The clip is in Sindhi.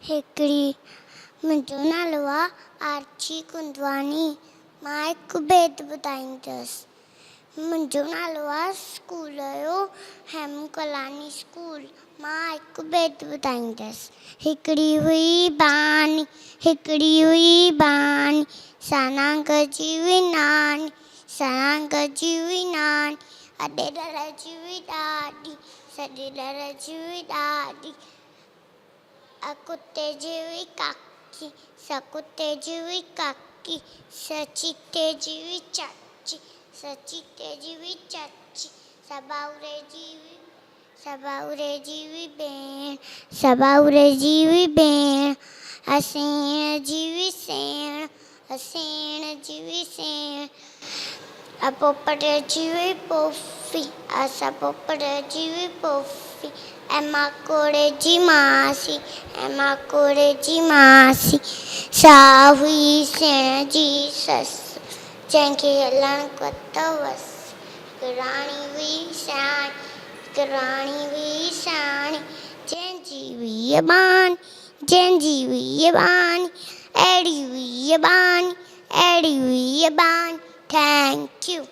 هڪڙي منهنجو نالو آ آرچي ڪندواڻي. مان هڪ بيت ٻڌائيندس. منهنجو نالو آ اسڪول جو هيم ڪلاني اسڪول. مان هڪ بيت ٻڌائيندس. هڪڙي هئي باني، هڪڙي هئي باني، سانانگ جي هئي ناني، سانانگ جي هئي ناني، اڏي ڏر جي هئي ڏاڏي، سڄي ڏر جي هئي ڏاڏي. ڪتي جي هئي ڪاڪي، سا ڪتي جي هئي ڪاڪي، سا چيتي جي هئي چاچي، سا چيتي جي هئي چاچي، سا ٻاهوري جي هئي، سا ٻاهوري جي هئي ڀيڻ، سا ٻاهوري جي هئي ڀيڻ، سيڻ جي هئي سيڻ، سيڻ جي هئي سيڻ، پوپٽ جي هئي پوڦي، سا پوپٽ جي هئي پوڦي، ۽ ماڪوڙي جي ماسي، ۽ ماڪوڙي جي ماسي، سا هئي سيڻ جي سس، جنهن کي هلڻ ڪتو وس. هڪ راڻي هئي سياڻي، هڪ راڻي هئي سياڻي، جنهن جي هئي ٻانهي، جنهن جي هئي ٻانهي، اهڙي هئي ٻانهي، اهڙي هئي ٻانهي. Thank you.